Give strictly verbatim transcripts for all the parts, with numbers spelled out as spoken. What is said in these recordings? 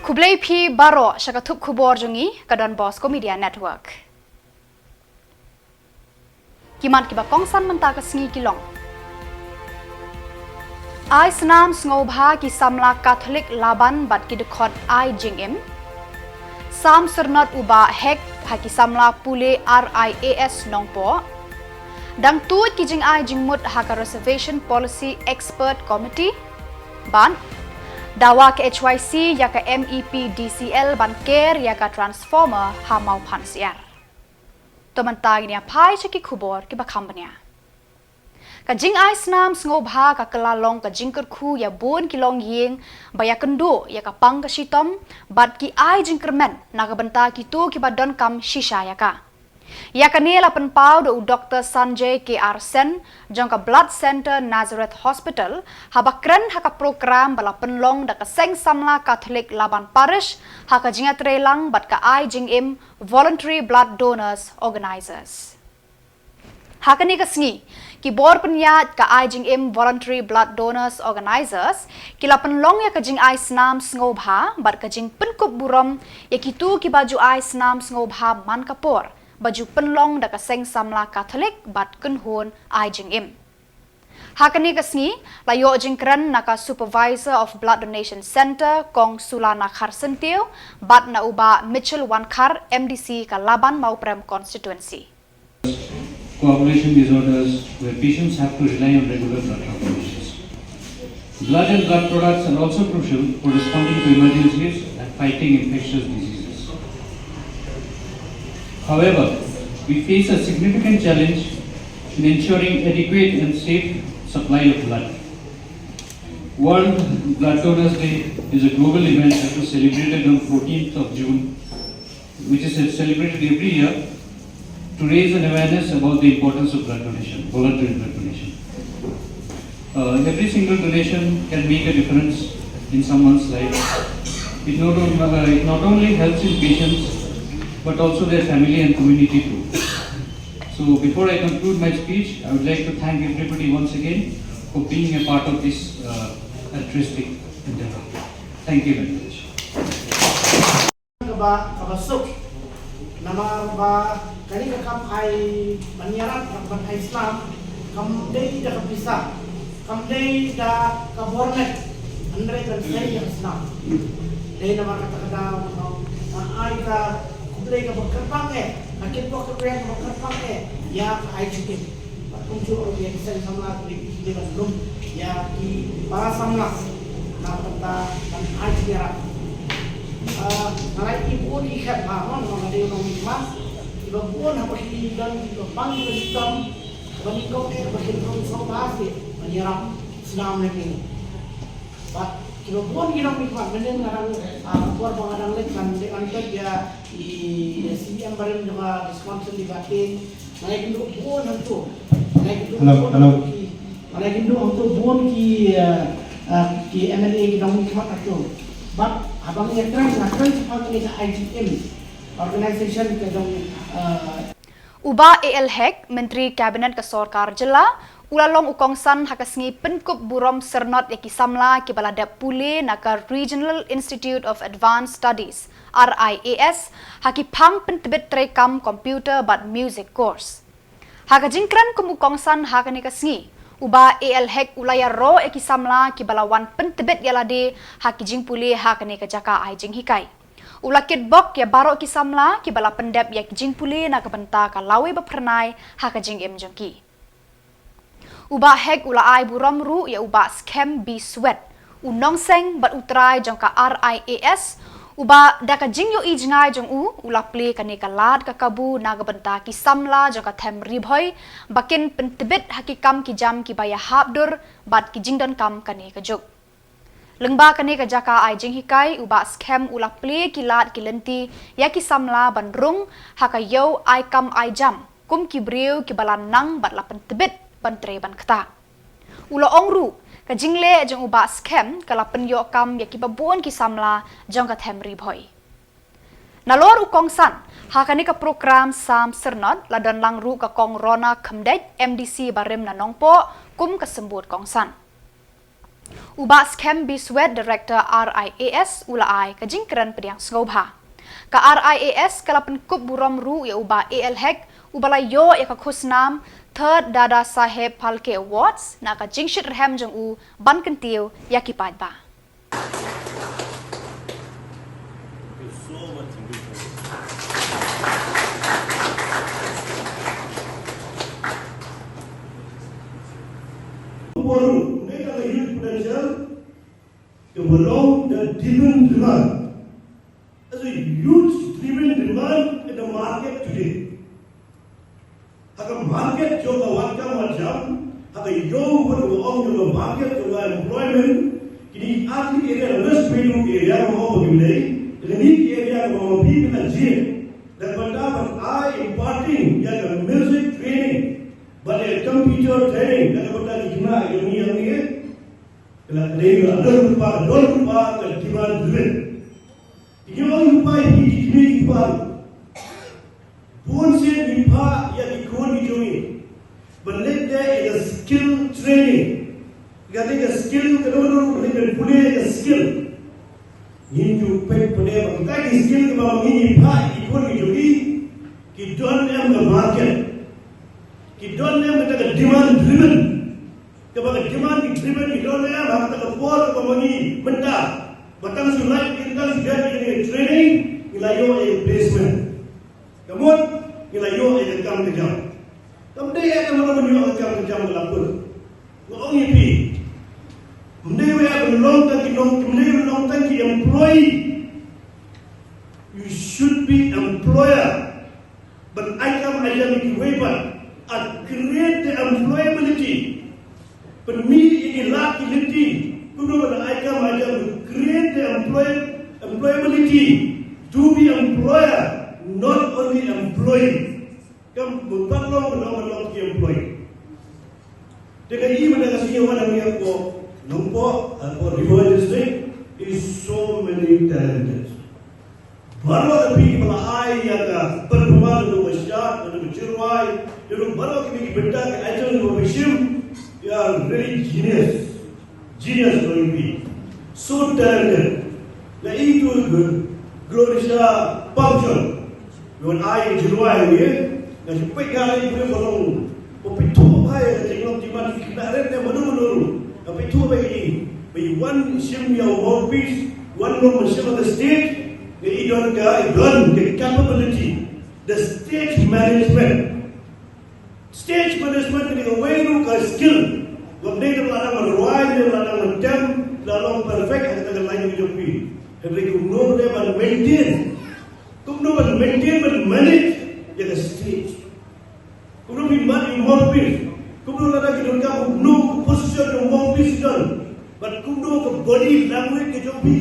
Khublei phi baroh sha ka thup khubor jong ngi ka Don Bosco Media Network. Ki mat kiba kongsan mynta ka sngi ki long: Ai snam sngewbha ki samla Katholik Laban bad ki dkhot Ai Jingim. Sam syrnod u Bah Hek ha ki samla pule R I A S Nongpoh. Dang tuid ki jingai jingmut ha ka Reservation Policy Expert Committee. Bad dawa ka H Y C ïa ka M E P D C L ban ker ïa ka transformer ha Mawphansiar. To mynta ngin ïa phai sha ki khubor kiba kham bniah. Ka jingai snam sngewbha ka kylla long ka jingkyrkhu ïa bun ki longïing ba ïakynduh ïa ka pang ka shitom bad ki ai jingkyrmen na ka bynta kito kiba donkam shisha ïa ka. Ïa kane la pynpaw da u Doktor Sanjay K R Sen jong ka Blood Centre Nazareth Hospital haba kren ha ka prokram ba la pynlong da ka Seng Samla Katholik Laban Parish ha ka jingïatreilang bad ka Ai Jingim Voluntary Blood Donors Organisers. Ha kane ka sngi, ki bor pynïaid ka Ai Jingim Voluntary Blood Donors Organisers ki la pynlong ïa ka jingai snam sngewbha bad ka jingpynkup burom ïa kito kiba ju ai snam sngewbha man ka por ba ju pynlong da ka Seng Samla Katholik bad kynhun Ai Jingim. Ha kane ka sngi la ïoh jingkren na ka Supervisor of Blood Donation Centre, Kong Sulana Kharsyntiew, bad na u Bah Mitchell Wankhar, M D C ka Laban Mawprem Constituency. Coagulation disorders where patients have to rely on regular blood transfusions. Blood and blood products are also crucial for responding to emergencies and fighting infectious diseases. However, we face a significant challenge in ensuring adequate and safe supply of blood. World Blood Donors Day is a global event that was celebrated on fourteenth of June, which is celebrated every year to raise an awareness about the importance of blood donation, voluntary blood donation. Uh, every single donation can make a difference in someone's life. It not, on- uh, it not only helps in patients, but also their family and community too. So before I conclude my speech, I would like to thank everybody once again for being a part of this uh, altruistic endeavor. Thank you very much. Kaba, kaba suk. Namar ba kane ka kam ai ban ïarap, ban ai snam, kam dei da ka pisa, kam dei da ka bor met, hynrei ban ai da ka snam. Dei namar kata ka daw, nga ai ka khublei kaba kyrpang eh, ka kitbok ka kyrpang eh ïa ka Ai Jingim. Bad kumjuh ruh ïa ki seng samla, ki dei ban lum ïa ki para samla na ka bynta ban ai jingïarap. Ah, nga la ïohi bun ki khep ha, mo, nga dei u nongmihkhmat. Kiba bun haba ki don kiba pang kiba shitom, ba nyngkong eh ba kin rung sngewbha seh ban ïarap snam lem ïa ngi. Bad kiba bun ki nongmihkhmat, mynnin nga dang, ah, ka por ba nga dang leit ban leit ban peit ïa i C E M barim jong ka West Council, i Bah Teng, nga la ïakynduh bun hangto. Nga la ïakynduh Hello, bun hello. Hangto ki, nga la ïakynduh hangto bun ki, ah, ah, ki M L A, ki nongmihkhmat hangto. Bad haba nga ïakren, nga kren shaphang kane ka Ai Jingim organisation ka jong, ah, U Bah A L Hek, Myntri Cabinet ka Sorkar Jylla, u la long u kongsan ha ka sngi pynkup burom syrnod ïa ki samla kiba la dep pule na ka Regional Institute of Advanced Studies, R I A S, ha ki phang pyntbit treikam computer bad music course. Ha ka jingkren kum u kongsan ha kane ka sngi, u Bah A L Hek u la ïaroh ïa ki samla kiba la wan pyntbit ïa lade ha ki jingpule ha kane ka jaka ai jinghikai. U la kitbok ïa baroh ki samla kiba la pyndep ïa ki jingpule na ka bynta ka lawei ba phyrnai ha ka jingim jong ki. U Bah Hek u la ai burom ruh ïa u Bah Skhem B Swet, u nongseng bad u trai jong ka R I A S, uba da ka jingïohi jngai jong u, u la plie kane ka lad ka kabu na ka bynta ki samla jong ka them Ri Bhoi ba kin pyntbit ha ki kam ki jam kiba ïahap dur bad ki jingdonkam kane ka juk. Lyngba kane ka jaka ai jinghikai, u Bah Skhem u la plie ki lad ki lynti ïa ki samla ban rung ha ka ïew ai kam ai jam kum ki briew kiba la nang bad la pyntbit ban trei ban ktah. U la ong ruh, ka jingleh jong u Bah Skhem ka la pynïoh kam ïa kiba bun ki samla jong ka them Ri Bhoi. Nalor u kongsan ha kane ka prokram Sam Syrnod, la don lang ruh ka Kong Rona Khymdeit, M D C barim na Nongpoh, kum ka symbud kongsan. U Bah Skhem Biswet, Director R I A S, u la ai ka jingkren pdiang sngewbha. Ka R I A S ka la pynkup burom ruh ïa u Bah A L Hek, uba la ïoh ïa ka khusnam Third Dada Saheb Phalke Awards na ka jingshitrhem jong u ban kyntiew ïa ki paidbah. Forum, ne ka youth potential, ka ba long da driven demand. There's a huge driven demand in the market today. Ha ka market jong ka wat kam wat jam, ha ka ïew wat ka ong jong ka market jong ka employment, kine ki area, West Pyrtuh area, ka ong ba kim dei, kine ki area ka ong ba phi ka jia. Da ka bynta ban ai imparting ïa ka music training, bad ïa ka computer training, da ka bynta ki khynnah ïa ngi ïa ngi. Ka la ka dei ka don rupa, don rupa ka demand driven. Ki ong ïa phi, ki kmie ki kpa. Bun sien ngi phah ïa ki khun ki jong ngi ban leit da ïa ka skill training. Ka dei ka skill, ka don ruh ban leit ban pule ïa ka skill. Ngin ju peit pule ba kita ki skill kiba ngi phah ïa ki khun ki jong ngi, ki don em ka market. Ki don em kata ka demand driven. Kaba ka demand ki driven, ki don em ha kata ka por kaba ma ngi mynta. Ba tang shu lait, ki tang shu dep ïa ka training, ngi la ïoh ïa ka placement. Ka mut, ngi la ïoh ïa ka kam ka jam. Kam dei ïa ka mut ban ïoh ïa ka kam ka jam ka la put. Nga ong ïa phi. Ym dei ïa ban long tang ki nong, ym dei ïa ban long tang ki employee. You should be employer. Ban ai kam ai jam ïa kiwei pat. A create the employability. Pynmih ïa ki lad ki lynti. Kumno ban ai kam ai jam, create the employ-, employability. To be employer, not only employee. Kam ban pat long ban long ban long ki employee. Te ka i mynta ka sngi wan hangne hapoh Nongpoh, hapoh Ri Bhoi District, is so many talented. Baroh ki phi kiba la ai ïa ka performance, naduh ka shad, naduh ka jingrwai, naduh baroh ki phi ki bynta, ki item kiba phi shim, they are really genius. Genius, Royal P. So talented. La itu Gloria Pamjon. Yon ai jingrwai ni, nga ju peit nga lei pule ba long. Ba pynthut bha ïa ka jinglong jingman ki khynnah rit ne mano mano ruh. Nga pynthut bha ïa i. Ba i wan shim ïa u mouthpiece, wan long shim on the stage, nga i don ka, i don ka capability. The stage management. Stage management ka dei kawei ruh ka skill. Ngam dei ban la dang ban rwai, dei ban la dang ban tem, la long perfect ha kata ka line ka jong phi. Hynrei kumno dei ban maintain. Kumno ban maintain, ban manage ïa ka stage. Kumno phi mad ïa u mouthpiece. Kumno lada ki donkam kumno ka position jong u mouthpiece don. Bad kumno ka body language ka jong phi.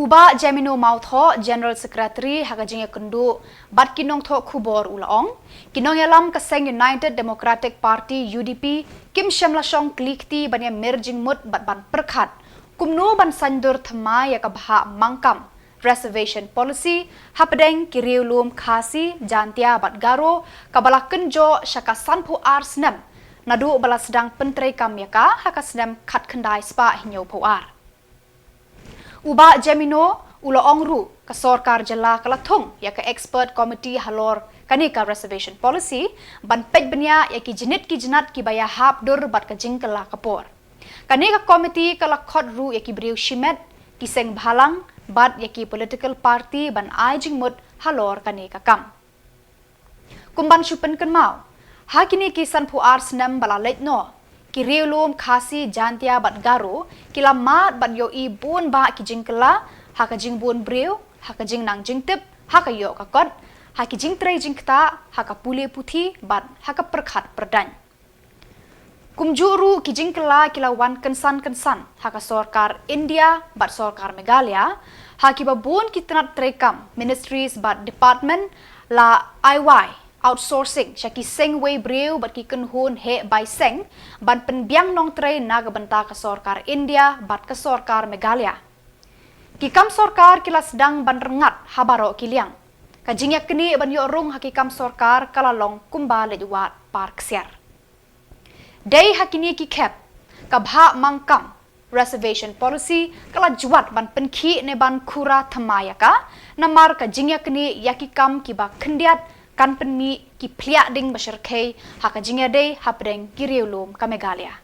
U Bah Jemino Mawthoh, General Secretary, ha ka jingïakynduh bad ki nongthoh khubor u la ong, ki nongïalam ka seng United Democratic Party, U D P, kim shym la shong kli kti ban ïamir jingmut bad ban pyrkhat kumno ban saiñdur thymmai ïa ka bhah mangkam Reservation Policy hapdeng ki riewlum Khasi, Jaintia bad Garo, kaba la kynjoh sha ka sanphew ar snem naduh ba la sdang pyntreikam ïa ka ha ka snem khatkhyndai spah hynñiewphew ar. U Bah Jemino u la ong ruh, ka sorkar jylla ka la thung ïa ka expert committee halor kane ka Reservation Policy ban peit bniah ïa ki jnit ki jnat kiba ïahap dur bad ka jingkylla ka por. Kane ka committee ka la khot ruh ïa ki briew shimet, ki seng bhalang bad ïa ki political party ban ai jingmut halor kane ka kam. Kum ban shu pynkynmaw, ha kine ki sanphew ar snem ba la leit noh, ki riewlum Khasi, Jaintia bad Garo ki la mad bad ïohi bun bah ki jingkylla ha ka jingbun briew, ha ka jingnang jingtip, ha ka ïoh ka kot, ha ki jingtrei jingktah, ha ka pule puthi bad ha ka pyrkhat pyrdaiñ. Kumjuh ruh ki jingkylla ki la wan kynsan kynsan ha ka sorkar India bad sorkar Meghalaya, ha kiba bun ki tnat treikam, ministries bad department la ai wai, outsourcing, sha ki seng wei briew bad ki kynhun heh bai seng ban pynbiang nongtrei na ka bynta ka sorkar India bad ka sorkar Meghalaya. Ki kam sorkar ki la sdang ban rngat ha baroh ki liang. Ka jingïaknieh ban ïoh rung ha ki kam sorkar ka la long kumba leit wad par ksiar. Dei ha kine ki khep, ka bhah mang kam, reservation policy, ka la jwat ban pynkhih ne ban khura thymmai ïa ka, namar ka jingïaknieh ïa ki kam kiba khyndiat kan pynmih ki phliah ding ba shyrkhei ha ka jingïadei hapdeng ki riewlum ka Meghalaya.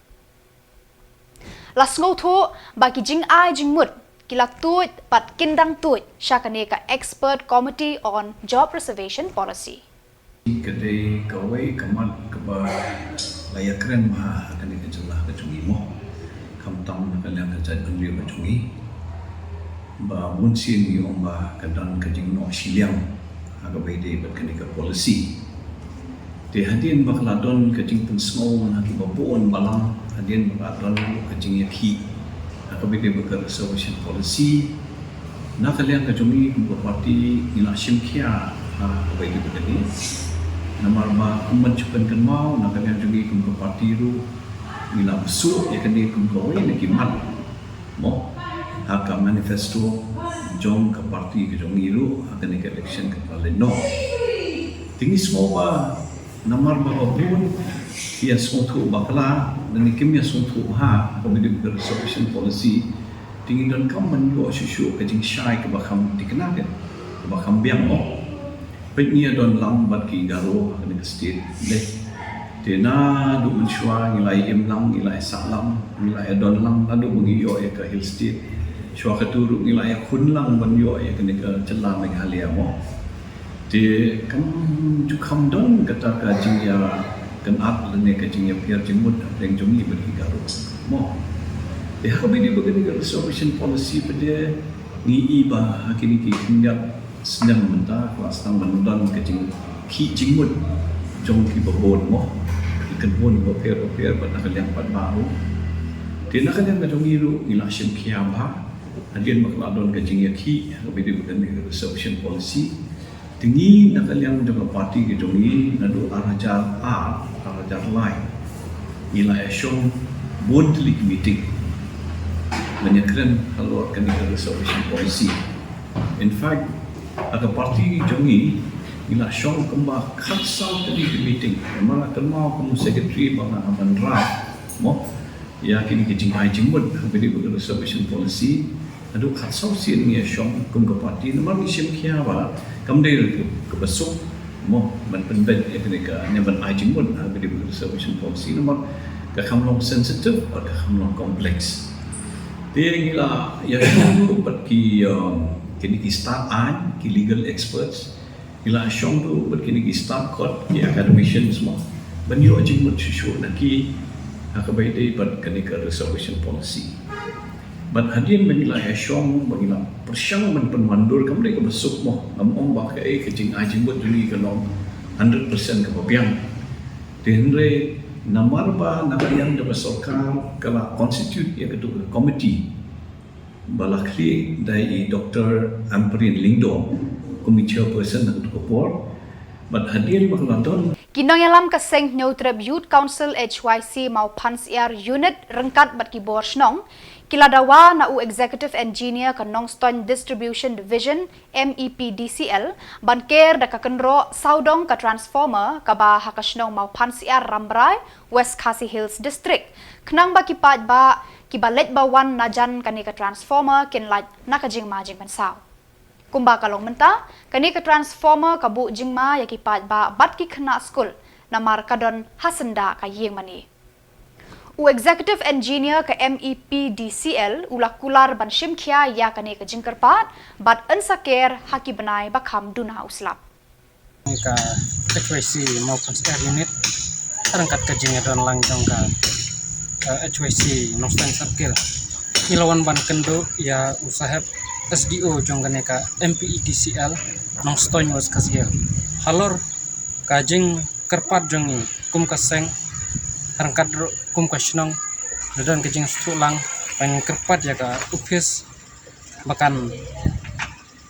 La sngewthuh ba ki jingai jingmut ki la tuid bad kin dang tuid sha kane ka Expert Committee on Job Reservation Policy. Ka dei kawei ka mat kaba la ïakren bha ha kane ka jylla ka jong ngi mo. Khamtam na ka liang ka jaitbynriew ka jong ngi. Ba bun sien ngi ong ba ka don ka jingnoh shiliang ha kaba ïadei bad kane ka policy. Te hadien ba ka la don ka jingpynsngew na kiba bun balang, hadien ba ka la don ka jingïakhih ha kaba ïadei bad ka reservation policy, na ka liang ka jong ngi kum ka party ngi la shim khia ha kaba ïadei bad kane. Namar ba kum ban shu pynkynmaw, na ka liang jong ngi kum ka party ruh ngi la bsuh ïa kane kum kawei na ki mat mo ha ka manifesto jong ka party ka jong ngi ruh ha kane ka election kaba la leit noh. Te ngi sngew ba namar ba ka bun ki ïa sngewthuh bakla, lane kim ïa sngewthuh bha ha kaba ïadei bad ka reservation policy, te ngi donkam ban ïoh shuh shuh ka jingshai kaba kham thikna, kaba kham biang mo. Peit ngi ïa don lang bad ki Garo ha kane ka state, dei. Te naduh mynshuwa ngi la ïa im lang, ngi la ïa sah lang, ngi la ïa don lang naduh ba ngi ïoh ïa ka Hill State. Shuwa katu ruh ngi la ïa khun lang ban ïoh ïa kane ka jylla Meghalaya mo. Te kam ju kham don kata ka jingïakynad lane ka jingïapher jingmut hapdeng jong ngi bad ki Garo mo. Te ha kaba ïadei bad kane ka reservation policy pat de ngi i ba ha kine ki khyndiat snem mynta ka la sdang ban don ka jingkhih jingmut jong kiba bun mo. Ki kynhun bapher bapher bad na ka liang paidbah ruh. Te na ka liang ka jong ngi ruh ngi la shim khia bha hadien ba ka la don ka jingïakhih ha kaba ïadei bad kane ka reservation policy. Te ngi na ka liang jong ka party ka jong ngi naduh ar hajar ar, ar hajar lai, ngi la ïa shong bun tylli ki meeting ban ïakren halor kane ka reservation policy. In fact, ha ka party jong ngi ngi la shong kumba khatsaw tylli ki meeting. Namar nga kynmaw kum u secretary ba nga ban rah mo ïa kine ki jingai jingmut ha kaba ïadei bad ka reservation policy. Haduh khatsaw sien ngi ïa shong kum ka party namar ngi shim khia ba kam dei ka, kaba suk mo ban pynbeit ïa kane ka, ne ban ai jingmut ha kaba ïadei bad ka reservation policy namar ka kham long sensitive bad ka kham long complex. Te ngi la ïa shong ruh bad ki, um, kine ki stad aiñ, ki legal experts. Ngi la shong ruh bad kine ki stad kot, ki academicians mo, ban ïoh jingmut shuh shuh na ki ha kaba ïadei bad kane ka reservation policy. Bad hadien ba ngi la ïa shong, ba ngi la pyrshang ban pynwandur, kam dei kaba suk mo, ngam ong ba kaei ka jingai jingmut jong ngi ka long hundred percent kaba biang. Te hynrei namar ba na ka liang jong ka sorkar ka la constitute ïa katu ka committee ba la khlieh da i Doctor Ampareen Lyngdoh kum i chairperson ha katu ka por. Bad hadien ba ka la don. Ki nongïalam ka seng Hynñiewtrep Youth Council H Y C Mawphansiar Unit ryngkat bad ki bor shnong ki la dawa na u Executive Engineer ka Nongstoiñ Distribution Division, M E P D C L, ban ker da ka kynroh sawdong ka transformer kaba ha ka shnong Mawphansiar, Rambrai, West Khasi Hills District, khnang ba ki paidbah kiba leit ba wan na jan kane ka transformer kin lait na ka jingma jingpynsaw. Kumba ka long mynta, kane ka transformer ka buh jingma ïa ki paidbah bad ki khynnah skul namar ka don ha syndah ka ïing mane. U Executive Engineer ka M E P D C L u la kular ban shim khia ïa kane ka jingkyrpad bad yn sa ker ha ki bnai ba kham duna u slap. Ka H Y C Mawphansiar Unit ryngkat ka jingïadon lang jong ka, eh, H Y C Nongstoiñ Circle, ngi la wan ban kynduh ïa u Saheb S D O jong kane ka M P E D C L Nongstoiñ West Khasi Hills. Halor ka jingkyrpad jong ngi kum ka seng, ryngkat ruh kum ka shnong, da don ka jingsngewthuh lang ban kyrpad ïa ka office ba kan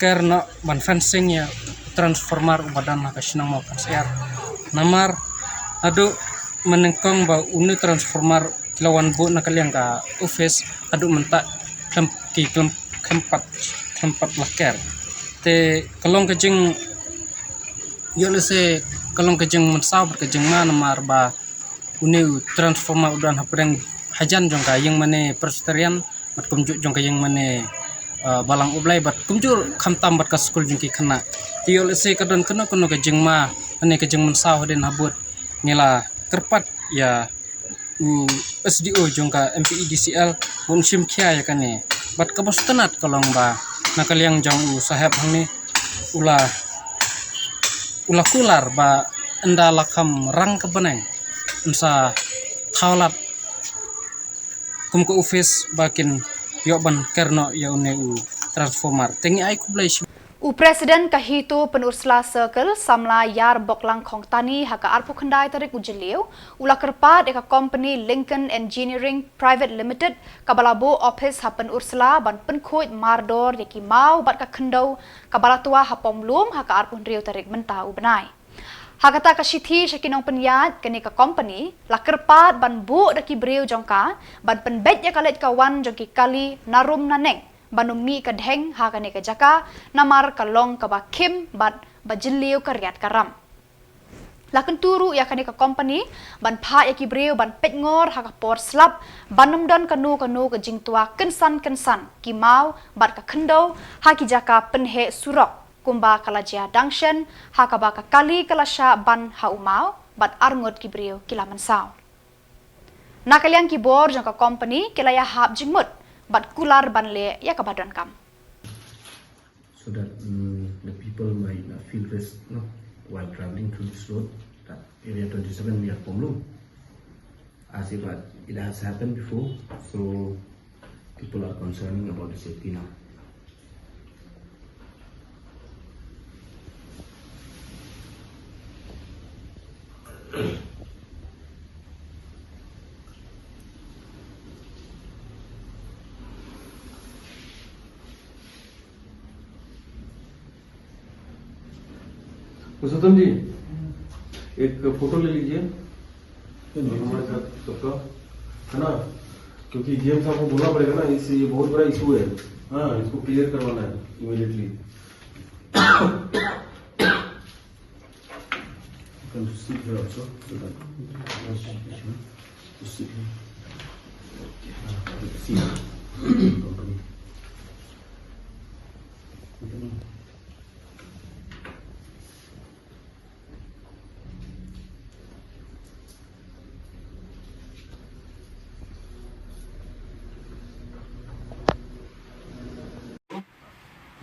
ker noh ban fencing ïa transformer uba don ha ka shnong Mawphansyiar. Namar haduh mynnyngkong ba une u transformer ki la wan buh na ka liang ka office, haduh mynta khlem, ki khlem, khlem pat, khlem pat la ker. Te ka long ka jing, ïoh lehse ka long ka jingmynsaw bad ka jingma namar ba une u transformer u don hapdeng hajan jong ka ïingmane Presbyterian bad kumjuh jong ka ïingmane, uh, Balang U Blei bad kumjuh khamtam bad ka skul jong ki khynnah. Te ïoh lehse ka don kano kano ka jingma, kane ka jingmynsaw hadien habud ngi la kyrpad ïa u S D O jong ka M P E D C L ban shim khia ïa kane. Bad kaba sngewtynnat ka long ba na ka liang jong u saheb hangne u la, u la kular ba ynda la kham rang ka bneng yn sa thaw lad kum ka office ba kin ïoh ban ker noh ïa une u transformer. Te ngi ai khublei shibun. U President ka HITO Pynursla Circle, samla Ïarboklang Khongtani, ha ka arphew khyndai tarik u Jylliew, u la kyrpad ïa ka company Lincoln Engineering Private Limited, kaba la buh office ha Pynursla ban pynkhuid mardor ïa ki maw bad ka khyndew, kaba la twa ha Pomlum ha ka arphew hynriew tarik mynta u bnai. Ha kata ka shithi sha ki nongpynïaid, kane ka company la kyrpad ban buh da ki briew jong ka ban pynbeit ïa ka leit ka wan jong ki kali na rum na neng ban ym mih ka dheng ha kane ka jaka, namar ka long kaba khim bad ba jylliew ka riat ka ram. La kyntu ruh ïa kane ka company ban phah ïa ki briew ban peit ngor ha ka por slap ban ym don kano kano ka jingtwa kynsan kynsan ki maw bad ka khyndew ha ki jaka pynheh surok, kumba ka la jia dang shen, ha kaba ka kali ka la shah ban ha u maw bad arngut ki briew ki la mynsaw. Na ka liang ki bor jong ka company ki la ïahap jingmut bad kular ban leh ïa kaba donkam. So that, mm, the people might not feel risk, no, while traveling through this road, that area twenty-seven near Pomlum, as if, uh, it has happened before. So people are concerning about the safety now. पुरुषोत्तम जी, एक फोटो ले लीजिए हमारे साथ सबका, है ना? क्योंकि डीएम साहब को बोलना पड़ेगा ना, इससे ये बहुत बड़ा इशू है। हाँ, इसको क्लियर करवाना है इमीडिएटली। You can sit here also, so that you sit here. Okay. See.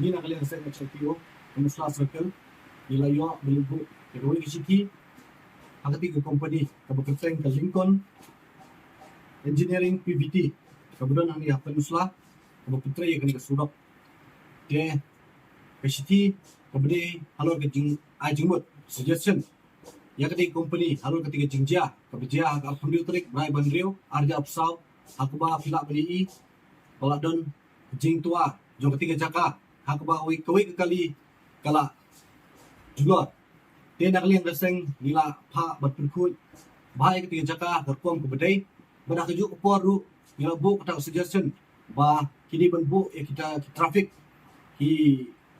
Ngi na ka liang ka seng H L P O, Pynursla Circle, ngi la ïoh ban buh ïa kawei ka shithi ha kata ka company kaba kyrteng ka Lincoln Engineering P V T, kaba don hangne ha Pynursla, kaba pyntrei ïa kane ka surok. Te ka shithi kaba dei halor ka jing, ai jingmut, suggestion, ïa kata ka company halor kata ka jingjia kaba jia ha ka arphew hynriew tarik bnai ba hynriew, ar hajar arphew saw, ha kaba phi lah ban ïohi ba la don jingtwa jong kata ka jaka ha kaba kawei, kawei ka kali ka la julor. Te na ka liang ka seng ngi la phah bad pynkhuid bha ïa kata ka jaka ka rukom kaba dei. Bad ha kajuh ka por ruh ngi la buh kata ka suggestion ba ki dei ban buh ïa kita ki traffic, ki,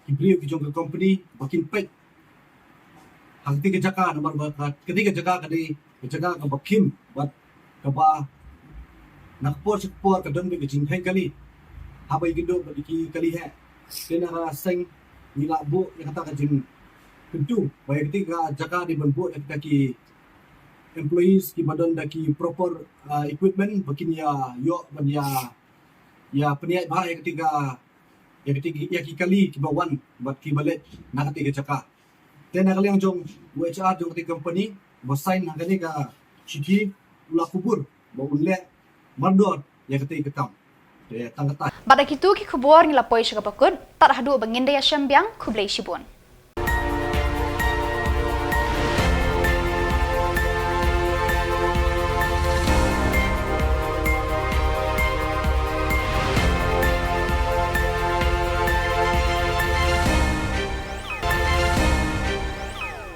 ki briew ki jong ka company ba kin peit ha kata ka jaka, namar ba ka, kata ka jaka ka dei ka jaka kaba khim bad kaba na ka por sha ka por ka don beit ka jingtheng kali haba ïakynduh bad ki kali heh. Te na ka seng ngi la buh ïa kata ka jingkyntu ba ïa kata ka jaka dei ban buh ïa kita ki employees kiba don da ki proper, uh, equipment ba kin ïa ïoh ban ïa, ïa pynïaid bha ïa kata ka, ïa kata ki, ïa ki kali kiba wan bad kiba leit na kata ka jaka. Te na ka liang jong u H R jong kata ka company ba sign ha kane ka shithi u la kubur ba un leh mardor ïa kata ka kam. Bad da kitu ki khubor ngi la poi sha kaba kut, tad haduh ba ngin da ïashem biang, khublei shibun.